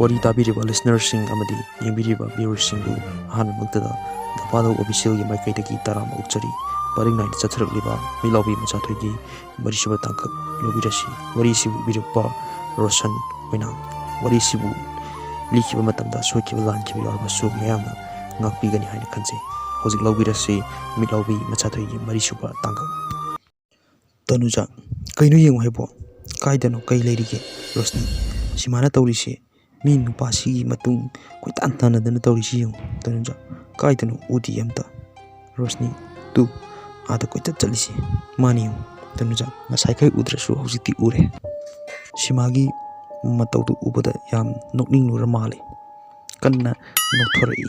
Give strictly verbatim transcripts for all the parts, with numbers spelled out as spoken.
ꯋꯥꯔꯤ ꯇꯥꯕꯤꯔꯤꯕ listenerꯁꯤꯡ ꯑꯃꯗꯤ ꯌꯦꯡꯕꯤꯔꯤꯕ viewerꯁꯤꯡꯕꯨ ꯑꯍꯥꯟꯕꯃꯛꯇꯗ ꯗꯐꯥꯗꯧ Officialꯒꯤ ꯃꯥꯏꯀꯩꯗꯒꯤ ꯇꯔꯥꯝꯅ ꯑꯣꯛꯆꯔꯤ꯫ ꯄꯔꯤꯡ ꯅꯥꯏꯅ ꯆꯠꯊꯔꯛꯂꯤꯕ ꯃꯤꯠꯂꯥꯎꯕꯤ ꯃꯆꯥꯊꯣꯏꯒꯤ ꯃꯔꯤꯁꯨꯕ ꯇꯥꯡꯀꯛ ꯂꯧꯕꯤꯔꯁꯤ꯫ ꯋꯥꯔꯤꯁꯤꯕꯨ ꯏꯕꯤꯔꯛꯄ ꯔꯣꯁꯟ ꯑꯣꯏꯅꯥꯝ꯫ ꯋꯥꯔꯤꯁꯤꯕꯨ ꯂꯤꯈꯤꯕ ꯃꯇꯝꯗ ꯁꯣꯏꯈꯤꯕ ꯂꯥꯟꯈꯤꯕ ꯌꯥꯎꯔꯕꯁꯨ ꯃꯌꯥꯝꯅ ꯉꯥꯛꯄꯤꯒꯅꯤ ꯍꯥꯏꯅ ꯈꯟꯖꯩ꯫ ꯍꯧꯖꯤꯛ ꯂꯧꯕꯤꯔꯁꯤ ꯃꯤꯠꯂꯥꯎꯕꯤ ꯃꯆꯥꯊꯣꯏꯒꯤ ꯃꯔꯤꯁꯨꯕ ꯇꯥꯡꯀꯛ꯫ ꯇꯅꯨꯖꯥ, ꯀꯩꯅꯣ ꯌꯦꯡꯉꯣ ꯍꯥꯏꯕꯣ? ꯀꯥꯏꯗꯅꯣ? ꯀꯩ ꯂꯩꯔꯤꯒꯦ? ꯔꯣꯁꯅꯤ, ꯁꯤꯃꯥꯅ ꯇꯧꯔꯤꯁꯦ ꯃꯤ ꯅꯨꯄꯥꯁꯤꯒꯤ ꯃꯇꯨꯡ ꯀꯣꯏꯇꯥꯟ ꯇꯥꯟꯅꯗꯅ ꯇꯧꯔꯤꯁꯤ ꯌꯦꯡꯉꯨ꯫ ꯇꯅꯨꯖꯥ, ꯀꯥꯏꯗꯅꯣ? ꯎꯗꯦ ꯑꯝꯇ꯫ ꯔꯣꯁꯅꯤ, ꯇꯨ, ꯑꯥꯗ ꯀꯣꯏꯆꯠ ꯆꯠꯂꯤꯁꯤ ꯃꯥꯅꯤ ꯌꯦꯡꯉꯨ꯫ ꯇꯅꯨꯖꯥ, ꯉꯁꯥꯏꯈꯩ ꯎꯗ꯭ꯔꯁꯨ ꯍꯧꯖꯤꯛꯇꯤ ꯎꯔꯦ꯫ ꯁꯤꯃꯥꯒꯤ ꯃꯇꯧꯗꯨ ꯎꯕꯗ ꯌꯥꯝ ꯅꯣꯛꯅꯤꯡꯂꯨꯔ ꯃꯥꯜꯂꯦ꯫ ꯀꯟꯅ ꯅꯣꯛꯊꯣꯔꯛꯏ꯫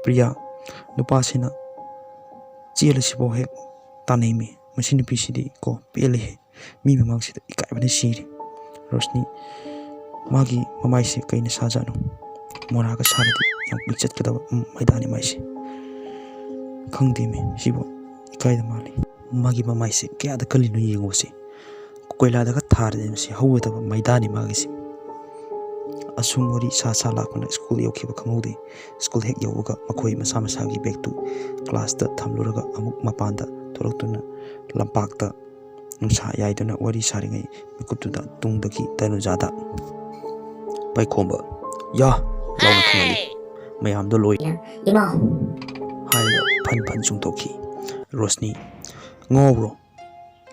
ꯄ꯭ꯔꯤꯌꯥ, ꯅꯨꯄꯥꯁꯤꯅ ꯆꯦꯜꯂꯁꯤꯐꯥꯎ ꯍꯦꯛ ꯇꯥꯟꯅꯩꯃꯤ꯫ ꯃꯁꯤ ꯅꯨꯄꯤꯁꯤꯗꯤ ꯀꯣ ꯄꯦꯜꯂꯤꯍꯦ꯫ ꯃꯤ ꯃꯃꯥꯡꯁꯤꯗ ꯏꯀꯥꯏꯕꯅ ꯁꯤꯔꯦ꯫ ꯔꯣꯁꯅꯤ, ꯃꯥꯒꯤ ꯃꯃꯥꯏꯁꯦ ꯀꯩꯅ ꯁꯥꯖꯥꯠꯅꯣ? ꯃꯣꯔꯥꯒ ꯁꯥꯔꯗꯤ ꯌꯥꯝ ꯀꯨꯏ ꯆꯠꯀꯗꯕ, ꯎꯝ, ꯃꯩꯗꯥꯅꯤ ꯃꯥꯏꯁꯦ꯫ ꯈꯪꯗꯦꯃꯤ, ꯁꯤꯕꯨ ꯏꯀꯥꯏꯗ ꯃꯥꯜꯂꯤ꯫ ꯃꯥꯒꯤ ꯃꯃꯥꯏꯁꯦ ꯀꯌꯥꯗ ꯀꯜꯂꯤꯅꯣ ꯌꯦꯡꯉꯨꯁꯦ꯫ ꯀꯣꯏꯂꯥꯗꯒ ꯊꯥꯔꯗꯤ ꯃꯁꯤ ꯍꯧꯒꯗꯕ ꯃꯩꯗꯥꯅꯤ ꯃꯥꯒꯤꯁꯦ꯫ ꯑꯁꯨꯝ ꯋꯥꯔꯤ ꯁꯥ ꯁꯥ ꯂꯥꯛꯄꯅ ꯁ꯭ꯀꯨꯜ ꯌꯧꯈꯤꯕ ꯈꯪꯍꯧꯗꯦ꯫ ꯁ꯭ꯀꯨꯜ ꯍꯦꯛ ꯌꯧꯕꯒ ꯃꯈꯣꯏ ꯃꯁꯥ ꯃꯁꯥꯒꯤ ꯕꯦꯒꯇꯨ ꯀ꯭ꯂꯥꯁꯇ ꯊꯝꯂꯨꯔꯒ ꯑꯃꯨꯛ ꯃꯄꯥꯟꯗ ꯊꯣꯛꯂꯛꯇꯨꯅ ꯂꯝꯄꯥꯛꯇ ꯅꯨꯡꯁꯥ ꯌꯥꯏꯗꯨꯅ ꯋꯥꯔꯤ ꯁꯥꯔꯤꯉꯩ ꯃꯤꯀꯨꯞꯇꯨꯗ ꯇꯨꯡꯗꯒꯤ ꯇꯅꯨꯖꯥꯗ ꯄꯥꯏꯈꯣꯝꯕ "ꯌꯥ!" ꯂꯥꯎꯅ ꯈꯪꯍꯜꯂꯤ꯫ ꯃꯌꯥꯝꯗꯣ ꯂꯣꯏ ꯏꯃꯥ! ꯍꯥꯏꯔꯒ ꯐꯟ ꯐꯟ ꯆꯣꯡꯊꯣꯛꯈꯤ꯫ ꯔꯣꯁꯅꯤ, "ꯉꯥꯎꯕ꯭ꯔꯣ?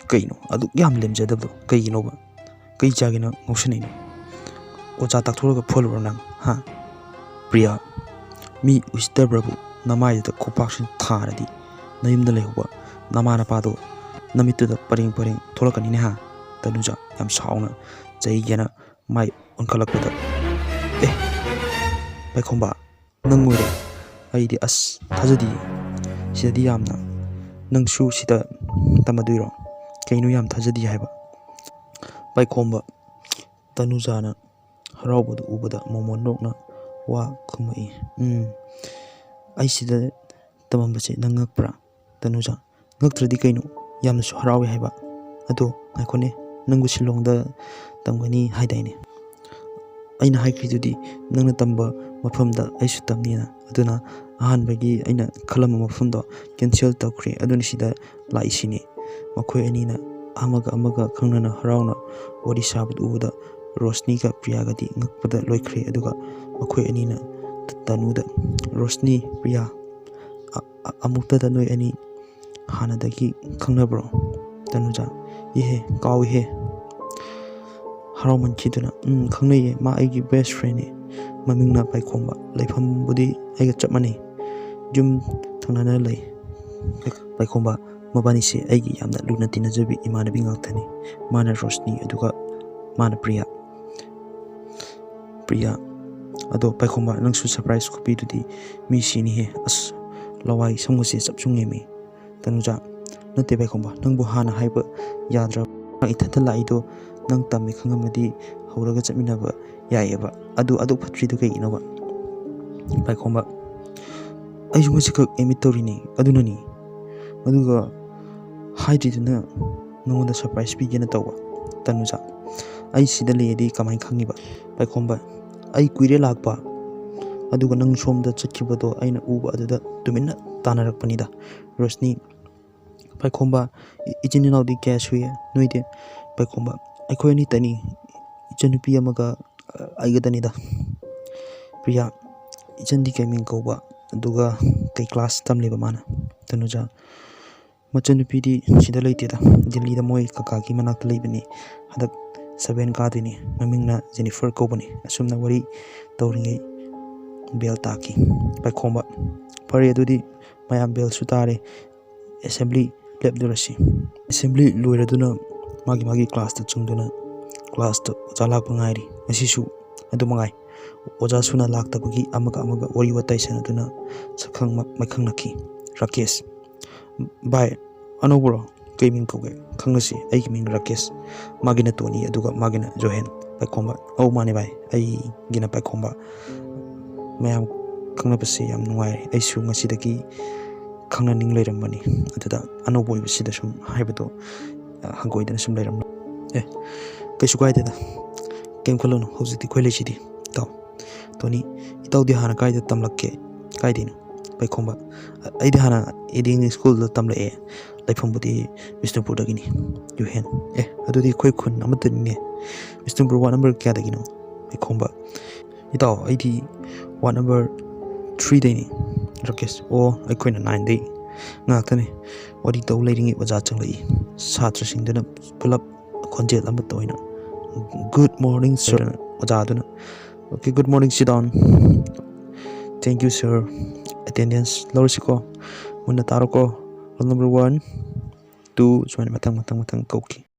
ꯀꯩꯅꯣ ꯑꯗꯨꯛ ꯌꯥꯝ ꯂꯦꯝꯖꯗꯕꯗꯣ ꯀꯩꯒꯤꯅꯣꯕ? ꯀꯩ ꯆꯥꯒꯦꯅ ꯉꯥꯎꯁꯟꯅꯩꯅꯣ? ꯑꯣꯖꯥ ꯇꯥꯛꯊꯣꯛꯂꯒ ꯐꯨꯍꯜꯂꯨꯔꯣ ꯅꯪ, ꯍꯥ?" ꯄ꯭ꯔꯤꯌꯥ, "ꯃꯤ ꯎꯁꯤꯠꯇꯕ꯭ꯔꯕꯨ ꯅꯃꯥꯏꯗꯨꯗ ꯈꯨꯄꯥꯛꯁꯤꯅ ꯊꯥꯔꯗꯤ ꯅꯌꯨꯝꯗ ꯂꯩꯍꯧꯕ ꯅꯃꯥ ꯅꯄꯥꯗꯣ ꯅꯃꯤꯠꯇꯨꯗ ꯄꯔꯦꯡ ꯄꯔꯦꯡ ꯊꯣꯛꯂꯛꯀꯅꯤꯅꯦ, ꯍꯥ?" ꯇꯅꯨꯖꯥ ꯌꯥꯝ ꯁꯥꯎꯅ ꯆꯩꯒꯦꯅ ꯃꯥꯏ ꯑꯣꯟꯈꯠꯂꯛꯄꯗ, "ꯑꯦ, ꯄꯥꯏꯈꯣꯝꯕ, ꯅꯪ ꯑꯣꯏꯔꯦ? ꯑꯩꯗꯤ ꯑꯁ ꯊꯥꯖꯗꯤꯌꯦ꯫ ꯁꯤꯗꯗꯤ ꯌꯥꯝꯅ, ꯅꯪꯁꯨ ꯁꯤꯗ ꯇꯝꯃꯗꯣꯏꯔꯣ? ꯀꯩꯅꯣ ꯌꯥꯝ ꯊꯥꯖꯗꯦ ꯍꯥꯏꯕ?" ꯄꯥꯏꯈꯣꯝꯕ, ꯇꯅꯨꯖꯥꯅ ꯍꯔꯥꯎꯕꯗꯨ ꯎꯕꯗ ꯃꯣꯃꯣꯟ ꯅꯣꯛꯅ ꯋꯥ ꯈꯨꯝꯃꯛꯏ꯫ "ꯎꯝ, ꯑꯩ ꯁꯤꯗ ꯇꯝꯃꯝꯕꯁꯦ ꯅꯪ ꯉꯛꯄ꯭ꯔꯥ, ꯇꯅꯨꯖꯥ?" "ꯉꯛꯇ꯭ꯔꯗꯤ ꯀꯩꯅꯣ, ꯌꯥꯝꯅꯁꯨ ꯍꯔꯥꯎꯋꯦ ꯍꯥꯏꯕ꯫ ꯑꯗꯣ ꯉꯥꯏꯈꯣꯅꯦ, ꯅꯪꯕꯨ ꯁꯤꯂꯣꯡꯗ ꯇꯝꯒꯅꯤ ꯍꯥꯏꯗꯥꯏꯅꯦ?" ꯑꯩꯅ ꯍꯥꯏꯈ꯭ꯔꯤꯗꯨꯗꯤ ꯅꯪꯅ ꯇꯝꯕ ꯃꯐꯝꯗ ꯑꯩꯁꯨ ꯇꯝꯅꯤꯅ꯫ ꯑꯗꯨꯅ ꯑꯍꯥꯟꯕꯒꯤ ꯑꯩꯅ ꯈꯜꯂꯝꯕ ꯃꯐꯝꯗꯣ cancel ꯇꯧꯈ꯭ꯔꯦ꯫ ꯑꯗꯨꯅ ꯁꯤꯗ ꯂꯥꯛꯏꯁꯤꯅꯤ꯫ ꯃꯈꯣꯏ ꯑꯅꯤꯅ ꯑꯃꯒ ꯑꯃꯒ ꯈꯪꯅꯅ ꯍꯔꯥꯎꯅ ꯋꯥꯔꯤ ꯁꯥꯕꯗꯨ ꯎꯕꯗ ꯔꯣꯁꯅꯤꯒ ꯄ꯭ꯔꯤꯌꯥꯒꯗꯤ ꯉꯛꯄꯗ ꯂꯣꯏꯈ꯭ꯔꯦ꯫ ꯑꯗꯨꯒ ꯃꯈꯣꯏ ꯑꯅꯤꯅ ꯇꯅꯨꯗ, "ꯔꯣꯁꯅꯤ, ꯄ꯭ꯔꯤꯌꯥ, ꯑ-, ꯑ-, ꯑꯃꯨꯛꯇꯗ ꯅꯣꯏ ꯑꯅꯤ ꯍꯥꯟꯅꯗꯒꯤ ꯈꯪꯅꯕ꯭ꯔꯣ?" ꯇꯅꯨꯖꯥ, "ꯏꯍꯦ, ꯀꯥꯎꯏꯍꯦ"꯫ ꯍꯔꯥꯎꯃꯟꯈꯤꯗꯨꯅ, "ꯎꯝ, ꯈꯪꯅꯩꯌꯦ, ꯃꯥ ꯑꯩꯒꯤ best friendꯅꯤ꯫ ꯃꯃꯤꯡꯅ ꯄꯥꯏꯈꯣꯝꯕ, ꯂꯩꯐꯝꯕꯨꯗꯤ ꯑꯩꯒ ꯆꯞ ꯃꯥꯟꯅꯩ, ꯌꯨꯝ ꯊꯪꯅꯅ ꯂꯩ"꯫ ꯄꯥꯏꯈꯣꯝꯕ, "ꯃꯕꯥꯅꯤꯁꯦ ꯑꯩꯒꯤ ꯌꯥꯝꯅ ꯂꯨꯅ ꯇꯤꯟꯅꯖꯕꯤ ꯏꯃꯥꯟꯅꯕꯤ ꯉꯥꯛꯇꯅꯤ꯫ ꯃꯥꯅ ꯔꯣꯁꯅꯤ, ꯑꯗꯨꯒ ꯃꯥꯅ ꯄ꯭ꯔꯤꯌꯥ"꯫ ꯄ꯭ꯔꯤꯌꯥ, "ꯑꯗꯣ ꯄꯥꯏꯈꯣꯝꯕ, ꯅꯪꯁꯨ surprise ꯈꯨꯄꯤꯗꯨꯗꯤ ꯃꯤ ꯁꯤꯅꯤꯍꯦ꯫ ꯑꯁ, ꯂꯋꯥꯏ ꯁꯝꯒꯁꯦ ꯆꯞ ꯌꯨꯡꯉꯦꯃꯤ"꯫ ꯇꯅꯨꯖꯥ, "ꯅꯠꯇꯦ ꯄꯥꯏꯈꯣꯝꯕ, ꯅꯪꯕꯨ ꯍꯥꯟꯅ ꯍꯥꯏꯕ ꯌꯥꯗ꯭ꯔꯕ? ꯏꯊꯟꯇ ꯂꯥꯛꯏꯗꯣ ꯅꯪ ꯇꯝꯃꯦ ꯈꯪꯉꯝꯃꯗꯤ ꯍꯧꯔꯒ ꯆꯠꯃꯤꯟꯅꯕ ꯌꯥꯏꯌꯦꯕ꯫ ꯑꯗꯨ ꯑꯗꯨꯛ ꯐꯠꯇ꯭ꯔꯤꯗꯨ ꯀꯩꯒꯤꯅꯣꯕ?" ꯄꯥꯏꯈꯣꯝꯕ, "ꯑꯩꯁꯨ ꯉꯁꯤꯈꯛ admit ꯇꯧꯔꯤꯅꯤ, ꯑꯗꯨꯅꯅꯤ꯫ ꯑꯗꯨꯒ ꯍꯥꯏꯗ꯭ꯔꯤꯗꯨꯅ ꯅꯉꯣꯟꯗ surprise ꯄꯤꯒꯦꯅ ꯇꯧꯕ"꯫ ꯇꯅꯨꯖꯥ, "ꯑꯩ ꯁꯤꯗ ꯂꯩꯌꯦꯗꯤ ꯀꯃꯥꯏꯅ ꯈꯪꯉꯤꯕ?" ꯄꯥꯏꯈꯣꯝꯕ, "ꯑꯩ ꯀꯨꯏꯔꯦ ꯂꯥꯛꯄ, ꯑꯗꯨꯒ ꯅꯪ ꯁꯣꯝꯗ ꯆꯠꯈꯤꯕꯗꯣ ꯑꯩꯅ ꯎꯕ, ꯑꯗꯨꯗ ꯇꯨꯃꯤꯟꯅ ꯇꯥꯟꯅꯔꯛꯄꯅꯤꯗ"꯫ ꯔꯣꯁꯅꯤ, ꯄꯥꯏꯈꯣꯝꯕ, "ꯏ-, ꯏꯆꯤꯟ ꯏꯅꯥꯎꯗꯤ ꯀꯌꯥ ꯁꯨꯏ ꯅꯣꯏꯗꯤ?" ꯄꯥꯏꯈꯣꯝꯕ, "ꯑꯩꯈꯣꯏ ꯑꯅꯤꯇꯅꯤ, ꯏꯆꯟꯅꯨꯄꯤ ꯑꯃꯒ, ꯑ, ꯑꯩꯒꯗꯅꯤꯗ"꯫ ꯄ꯭ꯔꯤꯌꯥ, "ꯏꯆꯟꯗꯤ ꯀꯩ ꯃꯤꯡ ꯀꯧꯕ? ꯑꯗꯨꯒ ꯀꯩ class ꯇꯝꯂꯤꯕ ꯃꯥꯅ?" ꯇꯅꯨꯖꯥ, "ꯃꯆꯟꯅꯨꯄꯤꯗꯤ ꯁꯤꯗ ꯂꯩꯇꯦꯗ, ꯗꯤꯜꯂꯤꯗ ꯃꯣꯏ ꯀꯀꯥꯒꯤ ꯃꯅꯥꯛꯇ ꯂꯩꯕꯅꯤ꯫ ꯍꯟꯗꯛ seven ꯀꯥꯗꯣꯏꯅꯤ꯫ ꯃꯃꯤꯡꯅ ꯖꯦꯅꯤꯐꯔ ꯀꯧꯕꯅꯤ"꯫ ꯑꯁꯨꯝꯅ ꯋꯥꯔꯤ ꯇꯧꯔꯤꯉꯩ bell ꯇꯥꯈꯤ꯫ ꯄꯥꯏꯈꯣꯝꯕ, "ꯐꯔꯦ, ꯑꯗꯨꯗꯤ ꯃꯌꯥꯝ bellꯁꯨ ꯇꯥꯔꯦ, assembly ꯂꯦꯞꯂꯨꯔꯁꯤ"꯫ Assembly ꯂꯣꯏꯔꯗꯨꯅ ꯃꯥꯒꯤ ꯃꯥꯒꯤ classꯇ ꯆꯪꯗꯨꯅ classꯇ ꯑꯣꯖꯥ ꯂꯥꯛꯄ ꯉꯥꯏꯔꯤ꯫ ꯉꯁꯤꯁꯨ ꯑꯗꯨ ꯃꯉꯥꯏ꯫ ꯑꯣꯖꯥ ꯁꯨꯅ ꯂꯥꯛꯇꯕꯒꯤ ꯑꯃꯒ ꯑꯃꯒ ꯋꯥꯔꯤ ꯋꯥꯇꯥꯏ ꯁꯥꯟꯅꯗꯨꯅ ꯁꯛꯈꯪ ꯃ-, ꯃꯥꯏꯈꯪꯅꯈꯤ꯫ ꯔꯥꯀꯦꯁ, "ꯚꯥꯏ, ꯑꯅꯧꯕꯔꯣ? ꯀꯩ ꯃꯤꯡ ꯀꯧꯒꯦ? ꯈꯪꯅꯁꯤ, ꯑꯩꯒꯤ ꯃꯤꯡ ꯔꯥꯀꯦꯁ, ꯃꯥꯒꯤꯅ ꯇꯣꯅꯤ, ꯑꯗꯨꯒ ꯃꯥꯒꯤꯅ ꯖꯣꯍꯦꯟ"꯫ ꯄꯥꯏꯈꯣꯝꯕ, "ꯑꯧ, ꯃꯥꯅꯦ ꯚꯥꯏ, ꯑꯩꯒꯤꯅ ꯄꯥꯏꯈꯣꯝꯕ꯫ ꯃꯌꯥꯝ ꯈꯪꯅꯕꯁꯦ ꯌꯥꯝ ꯅꯨꯡꯉꯥꯏꯔꯦ꯫ ꯑꯩꯁꯨ ꯉꯁꯤꯗꯒꯤ ꯈꯪꯅꯅꯤꯡ ꯂꯩꯔꯝꯕꯅꯤ꯫ ꯑꯗꯨꯗ ꯑꯅꯧꯕ ꯑꯣꯏꯕꯁꯤꯗ ꯁꯨꯝ ꯍꯥꯏꯕꯗꯣ, ꯑ, ꯍꯪꯒꯣꯏꯗꯅ ꯁꯨꯝ ꯂꯩꯔꯝꯕ"꯫ "ꯑꯦ, ꯀꯩꯁꯨ ꯀꯥꯏꯗꯦꯗ"꯫ ꯀꯩꯝ ꯈꯜꯂꯨꯅꯨ, ꯍꯧꯖꯤꯛꯇꯤ ꯑꯩꯈꯣꯏ ꯂꯩꯁꯤꯗꯤ꯫ ꯏꯇꯥꯎ ꯇꯣꯅꯤ, ꯏꯇꯥꯎꯗꯤ ꯍꯥꯟꯅ ꯀꯥꯏꯗ ꯇꯝꯂꯛꯀꯦ? ꯀꯥꯏꯗꯩꯅꯣ? ꯄꯩꯈꯣꯝꯕ꯫ ꯑꯩꯗꯤ ꯍꯥꯟꯅ ꯑꯦꯗꯤꯡ ꯁ꯭ꯀꯨꯜꯗ ꯇꯝꯂꯛꯑꯦ꯫ ꯂꯩꯐꯝꯕꯨꯗꯤ ꯕꯤꯁꯅꯨꯄꯨꯔꯗꯒꯤꯅꯤ꯫ ꯌꯨꯍꯦꯟ꯫ ꯑꯦ, ꯑꯗꯨꯗꯤ ꯑꯩꯈꯣꯏ ꯈꯨꯟ ꯑꯃꯠꯇꯅꯤꯅꯦ꯫ Bishnupur ward number ꯀꯌꯥꯗꯒꯤꯅꯣ? ꯄꯩꯈꯣꯝꯕ꯫ ꯏꯇꯥꯎ, ꯑꯩꯗꯤ ꯋꯥꯔꯗ ꯅꯝꯕꯔ ꯊ꯭ꯔꯤꯗꯩꯅꯤ꯫ ꯔꯥꯀꯦꯁ꯫ ꯑꯣ, ꯑꯩꯈꯣꯏꯅ ꯅꯥꯏꯟꯗꯩ ꯉꯥꯛꯇꯅꯤ꯫ ꯋꯥꯔꯤ ꯇꯧ ꯂꯩꯔꯤꯉꯩ ꯑꯣꯖꯥ ꯆꯪꯂꯛꯏ꯫ ꯁꯥꯇ꯭ꯔꯁꯤꯡꯗꯨꯅ ꯄꯨꯂꯞ ꯈꯣꯟꯖꯦꯜ ꯑꯃꯠꯇ ꯑꯣꯏꯅ, "Good morning, sir," ꯑꯣꯖꯥꯗꯨꯅ꯫ "Okay, good morning, sit down." "Thank you, sir." "Attendance ꯂꯧꯔꯁꯤꯀꯣ, ꯃꯨꯟꯅ ꯇꯥꯔꯣꯀꯣ꯫ Roll number one, two," ꯁꯨꯃꯥꯏꯅ ꯃꯊꯪ ꯃꯊꯪ ꯃꯊꯪ ꯀꯧꯈꯤ꯫